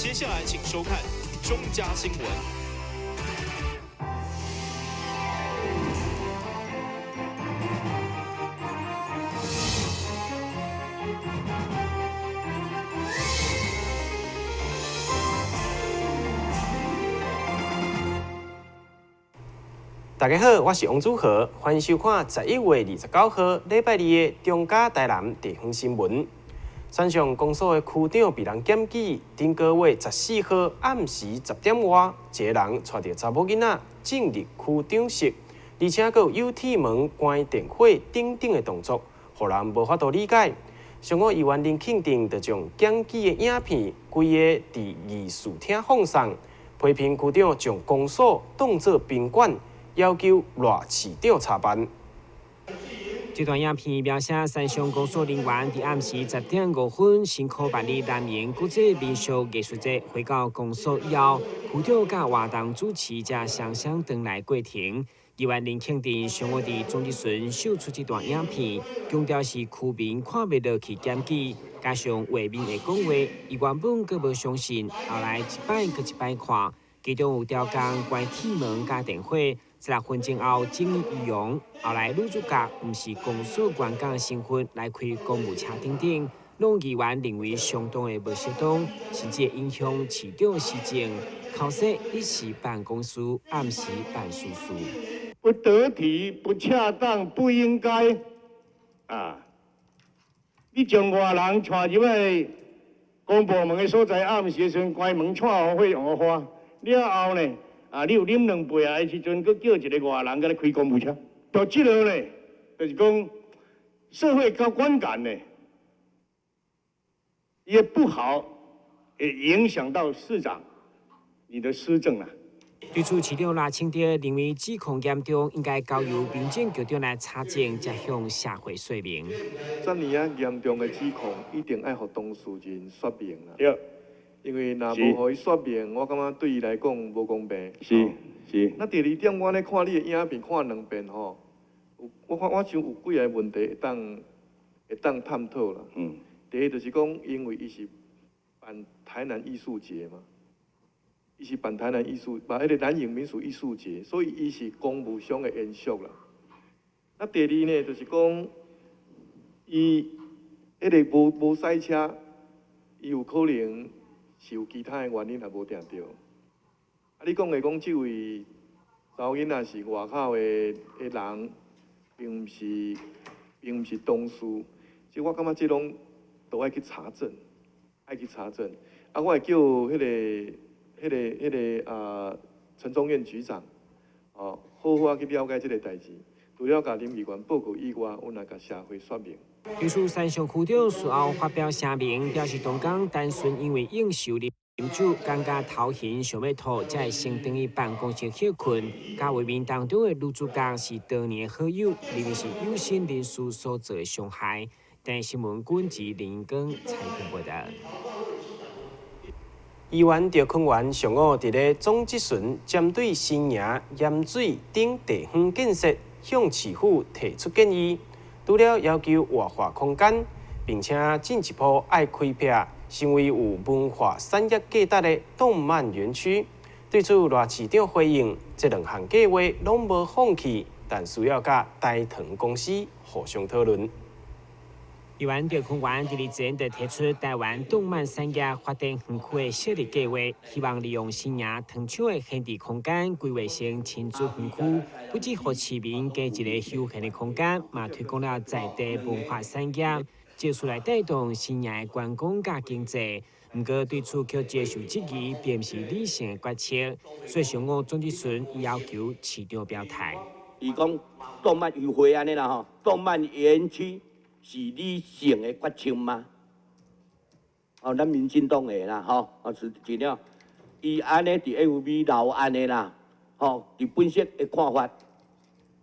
接下來請收看中嘉新聞。大家好，我是王祖豪，歡迎收看11月29號禮拜二的中嘉台南地方新聞。山上公所的區長被人檢舉，頂個月14號暗時10點外，一个人帶著查某囡仔進入區長室，而且閣有鐵門、關電火等等的動作，予人無法度理解。上午議員林慶定就將檢舉的影片規个佇議事廳放送，批評區長將公所當作賓館。要求賴市長查辦。這段影片描寫三鄉公所人員佇暗時10點5分，辛苦辦理南瀛國際民俗藝術節回到公所以後，區長佮活動主持者雙雙轉來過程。議員林慶定上午佇總質詢秀出這段影片，強調是區民看袂落去檢舉，加上畫面會講話，伊原本閣無相信，後來一擺閣一擺看，其中有刁工關鐵門佮電火。16分鐘後整理儀容，後來女主角毋是公所員工身份來開公務車等等，攏議員認為相當的無適當，甚至會影響市長施政。口說一時辦公事，暗時辦私事，不得體、不恰當、不應該啊！你將外人帶入去公部門的所在，暗時的時陣關門，帶火用花了後呢？啊！你有啉兩杯啊？彼時陣，閣叫一個外人閣來開公務車，就這个呢，就是講社會高觀感呢，也不好，會影響到市長你的施政啊。對此，市長賴清德認為指控嚴重，應該交由民政局長來查證，才向社會說明。遮爾仔嚴重的指控，一定愛予當事人說明啦。對。因為若無予伊說明，我感覺對伊來講無公平。是是。那第二點，我咧看你的影片看兩遍吼，我看我想有幾个問題會當探討啦。第一就是講，因為伊是辦台南藝術節嘛，伊是辦台南藝術，辦彼个南瀛民俗藝術節，所以伊是公務上的延續啦。那第二呢，就是講，伊彼个無駛車，伊有可能是有其他的原因也無定著。啊，你講的講這位查某囡仔是外口的人，並毋是當事，這我感覺這攏都愛去查證，愛去查證。啊，我會叫彼个陳宗彥局長，哦，好好仔去了解這个代誌。除了共林議員報告以外，阮也共社會說明。對此，三鄉區長事後發表聲明，表示當工單純因為應酬啉酒，感覺頭暈想欲吐，才會先轉去辦公室歇睏。佮畫面當中的女主角是當年的好友，認為是有心人士所做的傷害。但新聞軍及林光採訪報導。議員趙坤元上午佇咧總質詢，針對新營鹽水等地方建設，向市府提出建議，除了要求活化空間，並且進一步愛開闢成為有文化產業價值的動漫園區。對此，賴市長回應：這兩項計劃攏無放棄，但需要佮台糖公司互相討論。議員趙坤元佇日前就提出台灣動漫產業發展園區的設立計劃，希望利用新營糖廠的閒置空間規劃成親子園區，不只予市民加一个休閒的空間，嘛推廣了在地文化產業，藉此來帶動新營的觀光佮經濟。毋過對此卻接受質疑，並毋是理性的決策，所以上午總質詢伊要求市長表態。伊講動漫優惠按呢啦吼，動漫園區是理性的決策嗎？哦，咱民進黨的啦，吼，哦是是了，伊按呢佇 FB 留按呢啦，吼，佇分析的看法，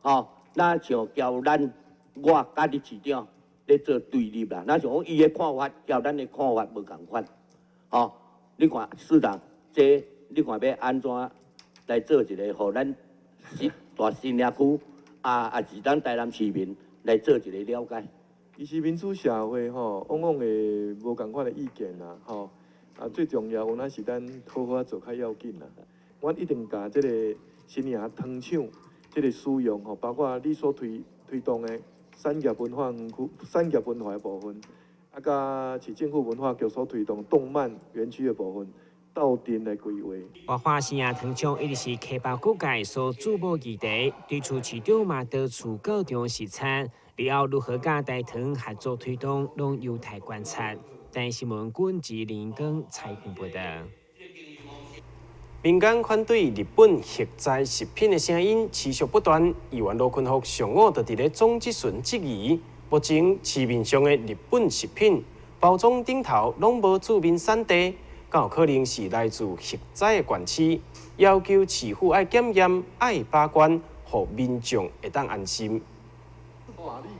吼，若像交咱我佮你市長咧做對立啦，若像講伊的看法佮咱的看法無仝款，吼，你看市長，這你看欲按怎來做一個，予咱新大新營區啊，也是咱台南市民來做一個了解。其實民主社會吼，往往會無仝款的意見啦，吼。啊，最重要，有哪是咱好好仔做較要緊啦。阮一定共這個新營糖廠這個使用吼，包括你所推動的產業文化園區、產業文化的部分，啊，佮市政府文化局所推動動漫園區的部分，鬥陣來規劃。活化新營糖廠一直是溪北各界所矚目議題，對此市長嘛多次到場視察，日後如何佮台糖合作推動，攏有待觀察。台視新聞軍吉林光採訪報道。民間反對日本核災食品的聲音持續不斷。議員羅坤福上午就佇咧總質詢質疑，目前市面上的日本食品包裝頂頭攏無註明產地，敢有可能是來自核災的縣市，要求市府愛檢驗、愛把關，予民眾會當安心。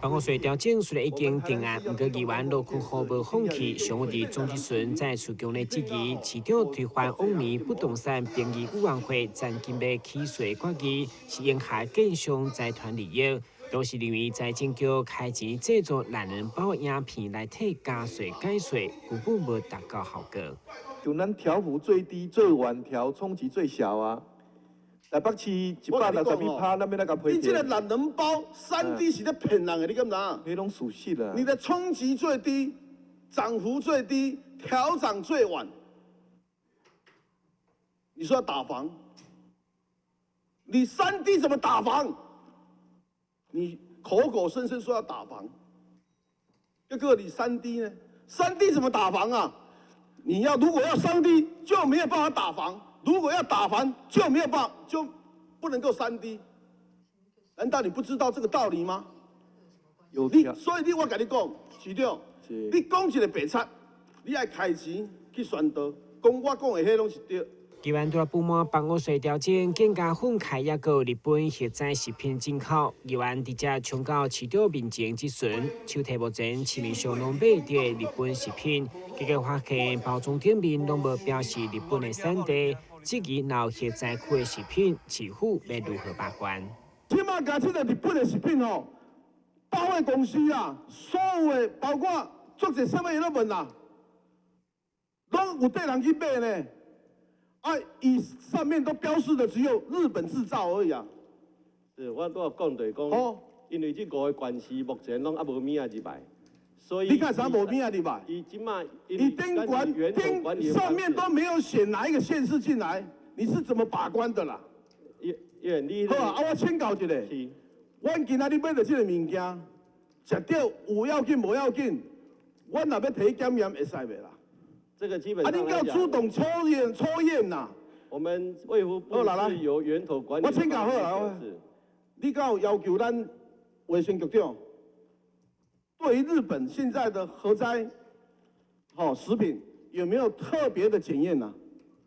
房屋稅調整雖然已經定案，毋過議員羅坤福無放棄，上午佇總質詢再次強烈質疑市長推翻往年不動產評議委員會暫禁欲起訴決議，是迎合建商財團利益，同時認為財政局開錢製作懶人包影片來替加稅解稅，根本無達到效果。就咱調幅最低、最晚調，衝擊最小啊！台北市162趴，咱欲來共批？你這個懶人包3D 是咧騙人的，你敢知影？彼攏事實啊！你的衝擊最低，漲幅最低，調漲最晚。你說要打房，你3D 怎麼打房？你口口聲聲說要打房，結果你3D 呢？3D 怎麼打房啊？你要如果要3D，就沒有辦法打房。如果要打房，就沒有辦法，就不能夠3D。難道你不知道這個道理嗎？有你，所以你我共你講，市長，你講一個白賊，你愛開錢去宣導，講我講的彼攏是對。議員除了不滿房屋稅調整更加憤慨，抑閣日本核災食品進口，議員直接衝到市長面前質詢，手提目前市面上攏買著的日本食品，結果發現包裝頂面攏無標示日本的產地，質疑若核災區的食品，市府欲如何把關？這馬共這個日本的食品吼，百貨公司啊，所有的包括足濟啥物伊攏問啦，攏有綴人去買呢。啊，伊上面都標示的只有日本製造而已啊。是，我拄仔講就是講，因為這五個縣市目前攏猶無物仔入來，所以你看啥無物仔入來？伊這馬伊頂管頂上面都沒有寫哪一個縣市進來，你是怎麼把關的啦？因為你好啊，啊我請教一下，阮今仔日買著這個物件，食著有要緊無要緊，阮若欲提檢驗會使袂啦？這個基本上啊，恁要主動抽驗抽驗呐。我們衛福部是由源頭管理。我請教好啦，你敢有要求咱衛生局長，對於日本現在的核災，吼食品有沒有特別的檢驗呢？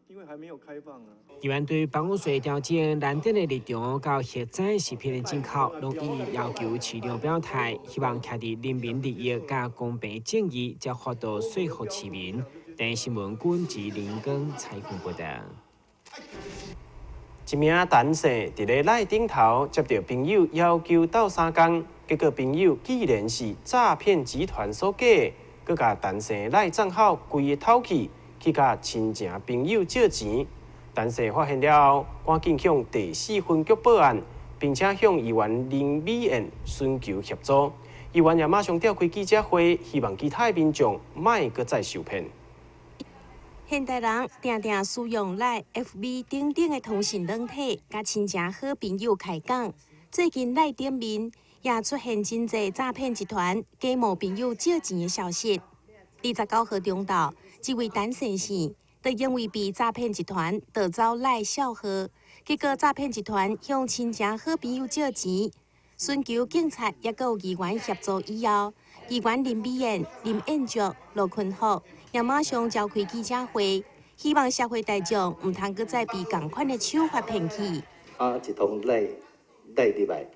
因為還沒有開放啊。議員對房屋稅調整難點的立場，佮核災食品的進口，攏一一要求市長表態，希望徛佇人民利益佮公平正義，才法度說服市民。台視新聞軍吉林光採訪報道。一名陳姓佇咧 LINE 頂頭接著朋友要求鬥相共，結果朋友居然是詐騙集團所假，閣共陳姓 LINE 帳號規个偷去，去共親情朋友借錢。陳姓發現了後，趕緊向第四分局報案，並且向議員林美燕尋求協助。議員也馬上召開記者會，希望其他民眾莫閣再受騙。現代人定定使用 LINE、FB 等等的通訊軟體，佮親情好朋友開講。最近 LINE 頂面也出現真濟詐騙集團假冒朋友借錢的消息。29號中晝，這位陳先生就因為被詐騙集團盜走 LINE 帳號，結果詐騙集團向親情好朋友借錢，尋求警察抑閣有議員協助以後，議員林美燕、林燕竹、羅坤福也馬上召開記者會，希望社會大眾毋通閣再被仝款的手法騙去。啊，一通 LINE 入來，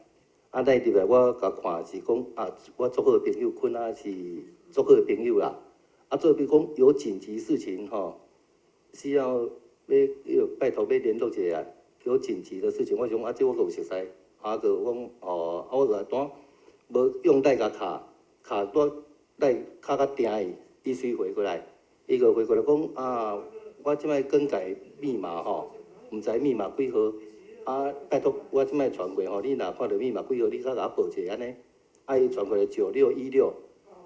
啊 LINE 入來，我共看是講啊，我足好的朋友，坤啊是足好的朋友啦。啊，做比講有緊急事情吼，需要欲拜託欲聯絡一下，有緊急的事情，我想啊，這我閣有熟似，啊，閣講哦，啊，我就當無用 LINE 共敲，敲我 LINE 敲較定伊，伊隨回過來，伊就回過來講啊，我這擺更改密碼吼，毋知密碼幾號，啊，拜託我這擺傳過吼，你若看著密碼幾號，你煞共我報一下按呢。啊，伊傳過來9616，啊，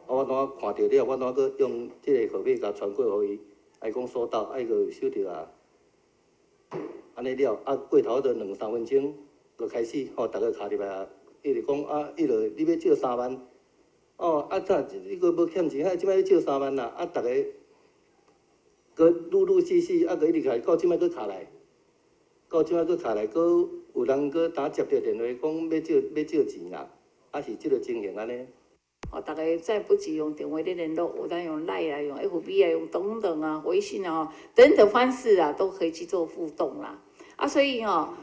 我當看著了，我當閣用這个號碼共傳過予伊，啊，伊講收到，啊，伊就收著啊。按呢了，啊，過頭就兩三分鐘就開始吼，逐个敲入來啊，伊就講啊，伊就你欲借三萬，哦，啊，咋你閣無欠錢，啊，這擺借三萬啦，啊，逐个閣陸陸續續，啊，閣一直敲，到這擺閣敲來，到這擺閣敲來，閣有人閣打接著電話講欲借欲借錢啦，啊，是這个情形按呢。哦，大家再不濟用電話咧聯絡，有當用 LINE 啊，用 FB 啊，用等等啊，微信啊，等等方式啊，都可以去做互動啦。啊，所以哦，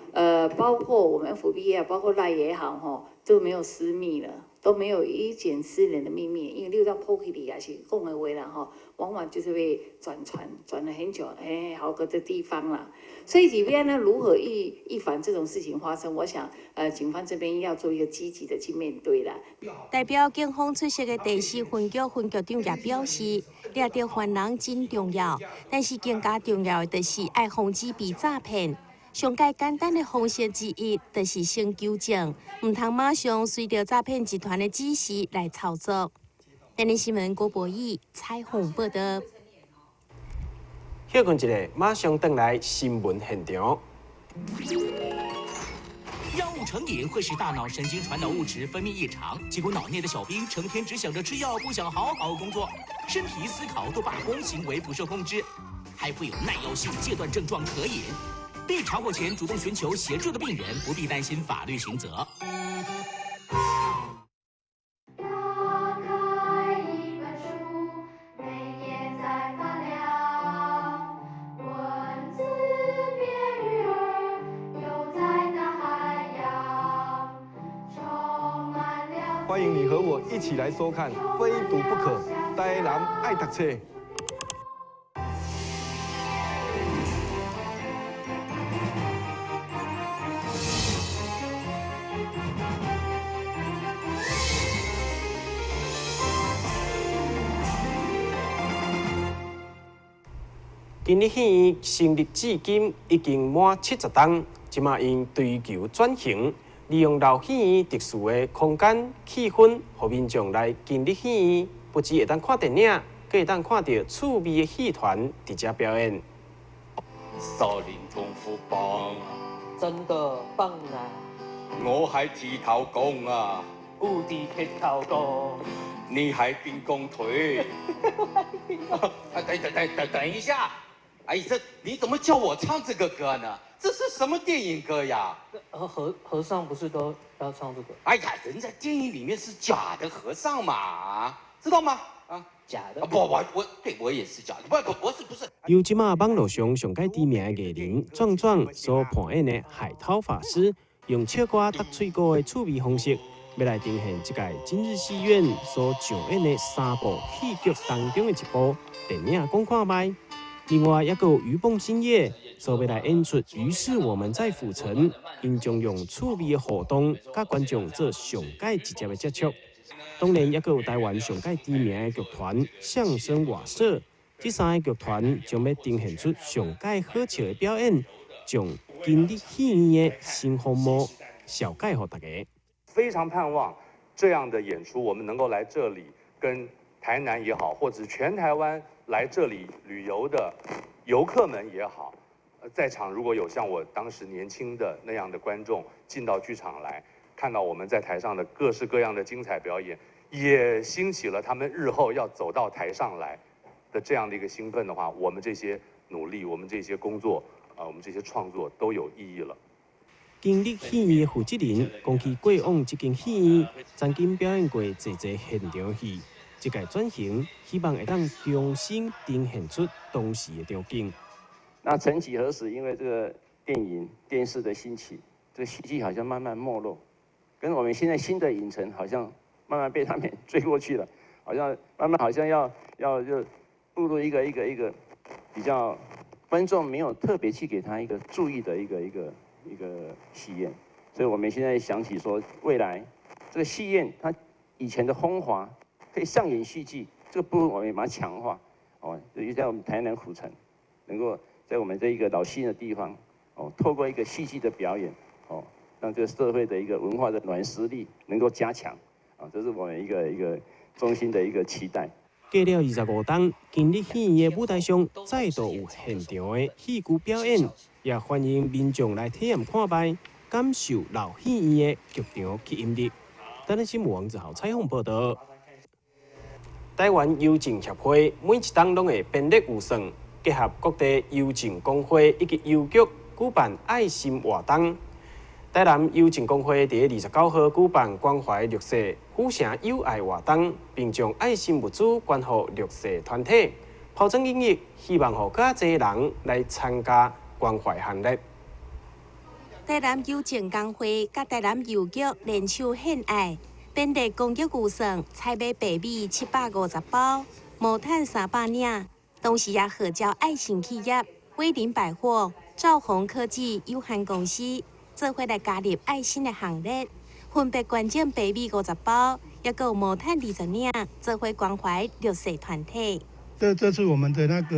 包括我們 FB 啊，包括 LINE 也好，吼，都沒有私密了，都沒有一點私人的秘密，因為你有當 po 起來也是講的話啦，吼，往往就是被轉傳，轉了很久，哎，好個的地方啦。所以裡邊呢，如何預防這種事情發生？我想，警方這邊要做一個積極的去面對啦。代表警方出席的第四分局分局長也表示，掠著犯人真重要，但是更加重要的就是愛防止被詐騙。上蓋簡單的方式之一，就是先求證，毋通馬上隨著詐騙集團的指示來操作。電視新聞郭博義採訪報道。歇睏一下，馬上轉來新聞現場。藥物成癮會使大腦神經傳導物質分泌異常，結果腦內的小兵成天只想着吃藥，不想好好工作，身體思考都罷工，行為不受控制，還會有耐藥性戒斷症狀可引。被查獲前主動尋求協助的病人，不必擔心法律刑責。打開一本書，每頁在發亮，文字變魚兒，游在大海洋，充滿了。歡迎你和我一起來收看《非讀不可》，台南愛讀冊。今日戲院成立至今已經滿70冬，這馬𪜶追求轉型，利用老戲院特殊的空間氣氛，予民眾來今日戲院，不只會當看電影，閣會當看著趣味的戲團佇遮表演。少林功夫棒，真的棒啊！我係鐵頭功啊，無敵鐵頭功。你係兵工腿。啊，等等等等等一下。哎，這你怎麼叫我唱這個歌呢？這是什麼電影歌呀？和尚不是都要唱這個？哎呀，人家電影裡面是假的和尚嘛，知道嗎？啊，假的？不，我對我也是假的，不不不是不是。由這馬網路上上蓋知名的藝人壯壯所扮演的海濤法師，用唱歌搭喙鼓的趣味方式，欲來呈現這屆今日戲院所上演的三部戲劇當中的一部電影，講看覓。另外，抑閣有魚蹦新葉所欲來演出，於是我們在府城，𪜶將用趣味的互動，佮觀眾做上蓋直接的接觸。當然，抑閣有台灣上蓋知名的劇團相聲瓦舍，這三个劇團將欲呈現出上蓋好笑的表演，將今日戲院的新風貌紹介予大家。非常盼望這樣的演出，我們能夠來這裡跟台南也好，或者全台灣來這裡旅遊的遊客們也好，在場如果有像我當時年輕的那樣的觀眾進到劇場來，看到我們在台上的各式各樣的精彩表演，也興起了他們日後要走到台上來的這樣的一個興奮的話，我們這些努力，我們這些工作，我們這些創作都有意義了。今日戲院的負責人講起過往這間戲院曾經表演過濟濟現場戲。這屆轉型，希望會當重新呈現出當時的場景。那曾幾何時，因為這個電影、電視的興起，這個戲劇好像慢慢沒落，跟我們現在新的影城好像慢慢被他們追過去了，好像慢慢好像要就步入一個比較觀眾沒有特別去給他一個注意的一個戲院，所以我們現在想起說，未來這個戲院它以前的風華。可以上演戲劇，這個部分我們也把它強化，哦，就在我們台南府城，能夠在我們這一個老戲的地方，哦，透過一個戲劇的表演，哦，讓這個社會的一個文化的軟實力能夠加強，啊，這是我們一個衷心的一個期待。過了25冬，今日戲院的舞台上再度有現場的戲劇表演，也歡迎民眾來體驗看覓，感受老戲院的劇場吸引力。台南新聞王子豪採訪報道。台灣郵政協會每一冬攏會編列預算，結合各地郵政公會以及郵局舉辦愛心活動。台南郵政公會佇29號舉辦關懷弱勢、府城友愛活動，並將愛心物資捐予弱勢團體，拋磚引玉，希望予較濟人來參加關懷行列。台南郵政公會佮台南郵局聯手獻愛，編列公益預算，採買白米750包，毛毯300領，同時也號召愛心企業威林百貨、兆宏科技有限公司，做伙來加入愛心的行列，分別捐贈白米50包，抑閣有毛毯20領，做伙關懷弱勢團體。這次我們的那個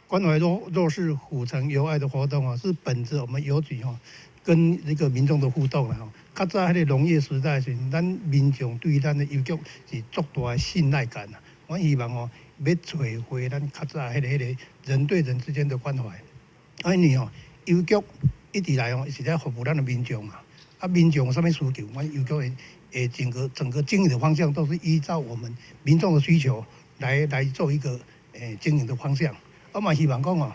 關懷弱勢府城友愛的活動啊，是本着我們郵局吼跟那個民眾的互動啦吼。較早彼個農業時代時，咱民眾對咱的郵局是足大的信賴感啊。我希望吼，欲找回咱較早彼個人對人之間的關懷。啊，因為吼郵局一直來吼是咧服務咱的民眾嘛，啊，民眾有啥物需求，阮郵局的整個經營的方向都是依照我們民眾的需求來做一個經營的方向。我嘛希望講吼，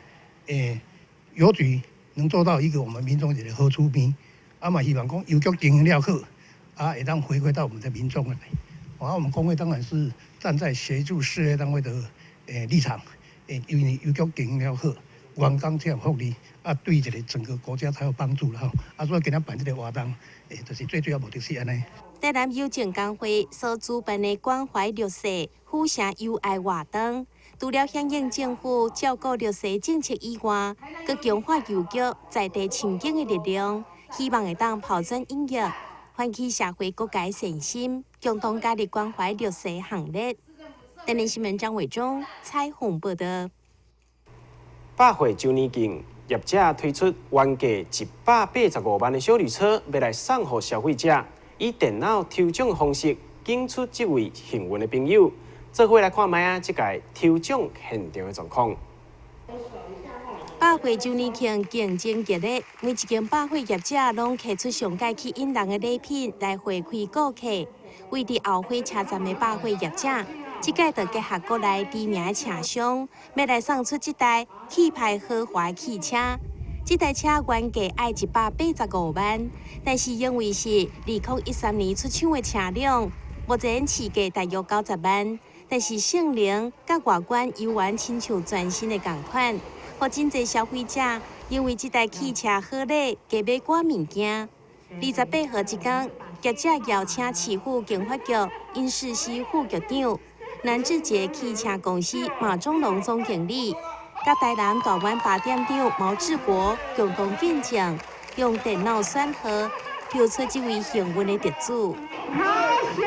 郵局能做到一個我們民眾一個好處邊，啊嘛希望講郵局經營了好，啊會當回饋到我們的民眾來。啊，我們公會當然是站在協助事業單位的立場，因為郵局經營了好，員工才有福利，啊，對這個整個國家才有幫助啦吼。啊，所以今仔辦這個活動，就是最主要目的是按呢。台南郵政公會所主辦的關懷弱勢、府城友愛活動，除了響應政府照顧弱勢政策以外，閣強化郵局在地巡警的力量，希望會當拋磚引玉，喚起社會各界善心，共同加入關懷弱勢行列。台南新聞張偉忠採訪報道。百貨週年慶，業者推出原價185萬的休旅車，欲來送予消費者，以電腦抽獎方式揀出這位幸運的朋友。做伙來看覓仔，這屆抽獎現場的狀況。百貨週年慶競爭激烈，每一間百貨業者攏提出上蓋吸引人的禮品來回饋顧客。位佇後火車站的百貨業者，這屆就結合國內知名的車商，欲來送出這台氣派豪華汽車。這台車原價愛185萬，但是因為是2013年出廠的車輛，目前市價大約90萬。但是性能佮外觀猶原親像全新的仝款，予真濟消費者因為這台汽車好禮，加買寡物件。28號這工，業者邀請市府經發局尹世熙副局長、南智捷汽車公司馬中龍總經理，佮台南大灣八店長毛志國共同見證，用電腦選號抽出這位幸運的得主。好選，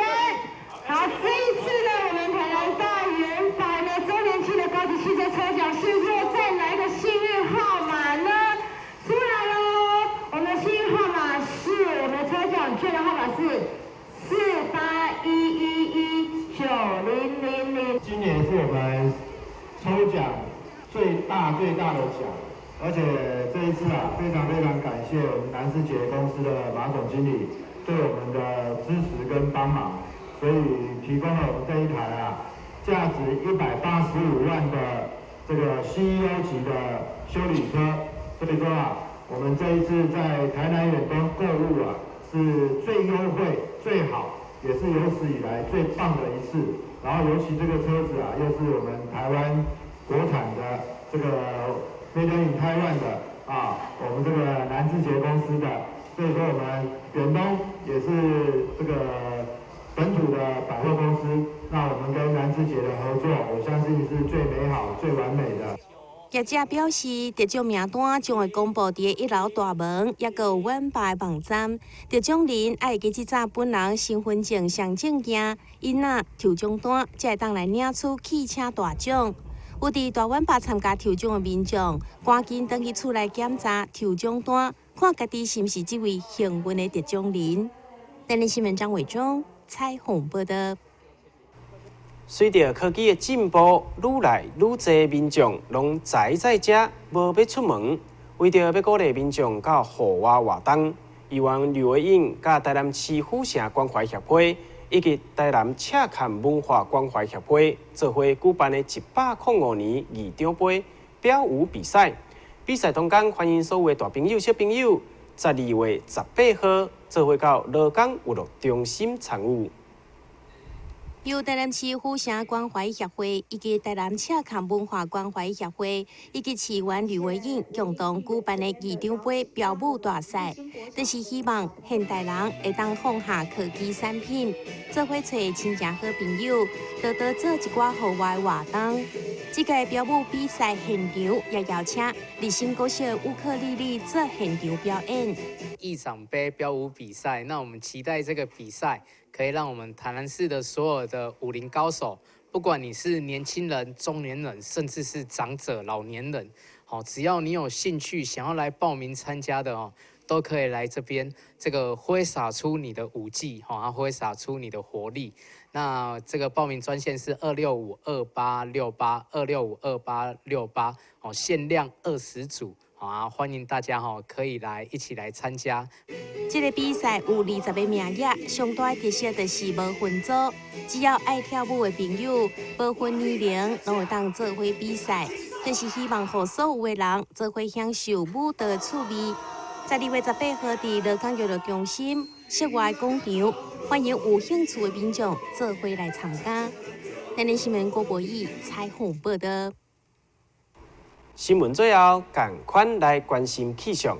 好，這一次呢，我們台南大遠百呢週年慶的高級汽車抽獎是又再來一個幸運號碼呢？出來嘍！我們的幸運號碼是我們的抽獎券的號碼是481119000。今年是我們抽獎最大最大的獎，而且這一次啊，非常非常感謝我們南思傑公司的馬總經理對我們的支持跟幫忙，所以提供了我們這一台啊，價值185萬的這個 CEO 級的休旅車。所以說啊，我們這一次在台南遠東購物啊，是最優惠、最好，也是有史以來最棒的一次。然後尤其這個車子啊，又是我們台灣國產的這個 Made in Taiwan 的啊，我們這個南智捷公司的，所以說我們遠東也是這個本土的百貨公司，那我們跟南智捷的合作，我相信是最美好、最完美的。業者表示，得獎名單將會公布佇一樓大門，抑閣有遠百網站。得獎人愛記這早本人身份證雙證件，𪜶仔抽獎單，才會當來領取汽車大獎。有佇大遠百參加抽獎的民眾，趕緊轉去厝內檢查抽獎單，看家己是毋是這位幸運的得獎人。台南新聞張偉忠採訪報道。隨著科技的進步，愈來愈濟民眾攏宅在家，無欲出門。為著欲鼓勵民眾到戶外活動，議員呂維穎佮台南市府城關懷協會以及台南赤崁文化關懷協會做伙舉辦的105年議長杯標舞比賽。比賽當天，歡迎所有的大朋友、小朋友，12月18號做伙到羅岡娛樂中心參與。由台南市府城關懷協會以及台南赤崁文化關懷協會以及市議員呂維穎共同舉辦的議長杯標舞大賽，就是希望現代人會當放下科技產品，做伙揣親情好朋友，多多做一寡戶外活動。這個標舞比賽現場也邀請立新國小烏克麗麗做現場表演。議長杯標舞比賽，那我們期待這個比賽可以讓我們台南市的所有的武林高手，不管你是年輕人、中年人，甚至是長者、老年人，好，只要你有興趣想要來報名參加的哦，都可以來這邊，這個揮灑出你的舞技，哈，揮灑出你的活力。那這個報名專線是2652868，2652868，哦，限量20組。好啊，歡迎大家吼，可以來一起來參加。這個比賽有20個名額，上大的特色就是無分組，只要愛跳舞的朋友，無分年齡，攏會當做伙比賽。就是希望予所有的人做伙享受舞蹈的趣味。12月18號，佇羅岡娛樂中心室外廣場，歡迎有興趣的民眾做伙來參加。台南新聞郭博義採訪報道。新聞最後，仝款來關心氣象。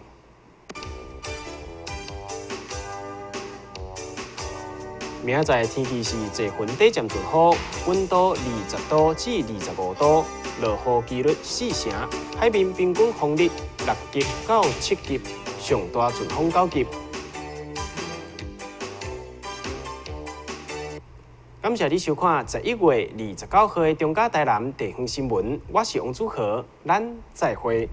明仔載天氣是濟雲短暫陣雨，溫度20度至25度，落雨幾率4成，海面平均風力6級到7級，上大陣風9級。感謝你收看11月29號的中嘉台南地方新聞，我是王祖豪，咱再會。